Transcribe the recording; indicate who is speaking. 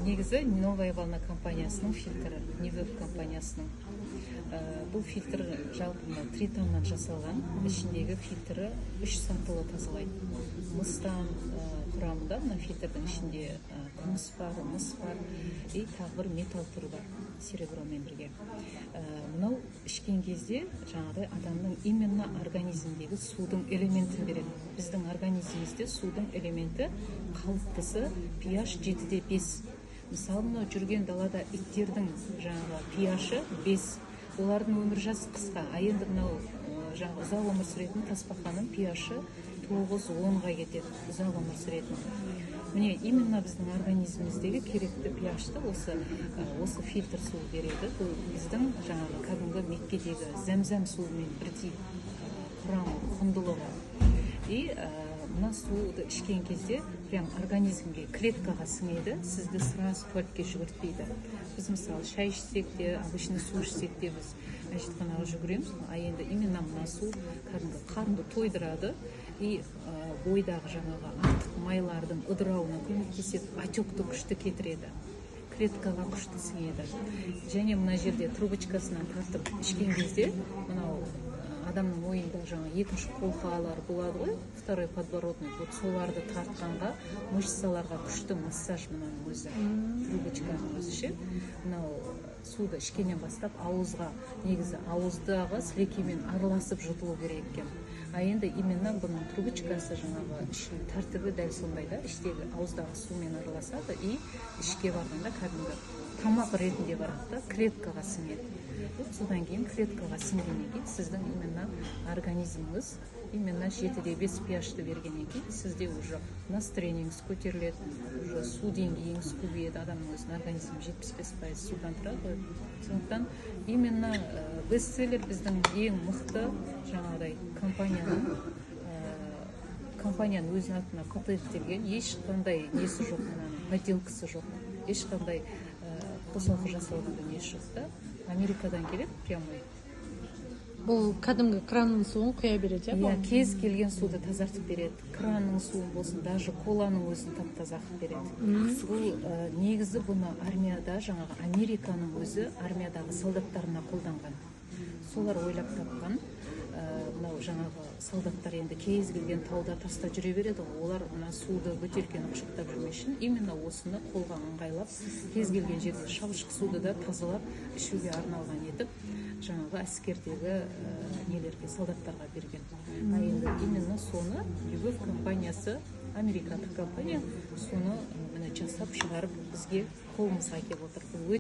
Speaker 1: Негізі «Новая волна» компаниясының фильтрі, Нивев компаниясының. Бұл фильтр жалпы мынау тритоннан жасалған. Ішіндегі фильтрі үш сатылы тазалайды. Мыстан, құрамында мына фильтрдің ішінде күміс бар, мыс бар и тағы бір металл түрі бар, серебромен бірге. Мынау ішкен кезде жаңағыдай адамның именно организмдегі судың элементін береді. Біздің организмімізде судың элементі қалыптысы pH 7,5. Мысалы, мынау жүрген далада иттердің жаңағы pH 5, олардың өмір жасы қысқа. А енді мынау жаңағы ұзақ өмір сүретін тасбақаның pH 9-10-ға кетеді, ұзақ өмір сүретін. Міне, именно біздің организміміздегі керекті pH-ты осы фильтр суы береді. Бұл біздің жаңағы кәдімгі Меккедегі зәмзәм суымен бірдей құрамы, құндылығы. И мына суды ішкен кезде прям организмге, клеткаға сіңеді, сізді сразу туалетке жүгіртпейді. Біз, мысалы, шай ішсек те, обычный су ішсек те, біз әжетханаға жүгіреміз. А енді именно мына су кәдімгі қарынды тойдырады и бойдағы жаңағы артық майлардың ыдырауына көмектеседі, отекті күшті кетіреді, клеткаға күшті сіңеді. Және мына жерде трубочкасынан тартып ішкен кезде мынау адамның ойында жаңа екінші қолқалар болады ғой, второй подбородный, вот соларды тартқанға, мышцаларға күшті массаж мынаның өзі, трубочканың өзі ше. Мынау суды ішкеннен бастап ауызға, негізі ауыздағы сілекеймен араласып жұтылу керек екен. А енді именно бұның трубочкасы, жаңағы ішу тәртібі дәл сондай да, іштегі, ауыздағы сумен араласады и ішке барғанда кәдімгі тамақ ретінде барады да, клеткаға сіңеді. Вот содан кейін, клеткаға сіңгеннен кейін, сіздің именно организміңіз именно 7,5 pH-ті бергеннен кейін сізде уже настроениеңіз көтеріледі, уже су деңгейіңіз көбейеді. Адамның өзінің организмі 75% судан тұрады ғой. Сондықтан именно бестселлер, біздің ең мықты жаңағыдай компанияның өзінің атына патенттелген, ешқандай несі жоқ, мынаның подделкасы жоқ, ешқандай қосалқы жасалған дүниесі жоқ та. Америкадан келеді прямой.
Speaker 2: Бұл кәдімгі кранның суын құя береді, иә?
Speaker 1: Иә.
Speaker 2: Бұл?
Speaker 1: Кез келген суды тазартып береді, кранның суын болсын, даже коланың өзін тап таза қылып береді. Бұл негізі бұны армияда, жаңағы Американың өзі армиядағы солдаттарына қолданған, солар ойлап тапқан. Мынау жаңағы солдаттар енді кез келген тауда, таста жүре береді ғой, олар мына суды, бөтелкені құшақтап жүрмес үшін именно осыны қолға ыңғайлап, кез келген жерде шалшық суды да тазалап ішуге арналған етіп, жаңағы әскердегі нелерге, солдаттарға берген. А енді именно соны Любовь компаниясы, американдық компания, соны міне жасап шығарып, бізге, қолымызға келіп отыр. Бұл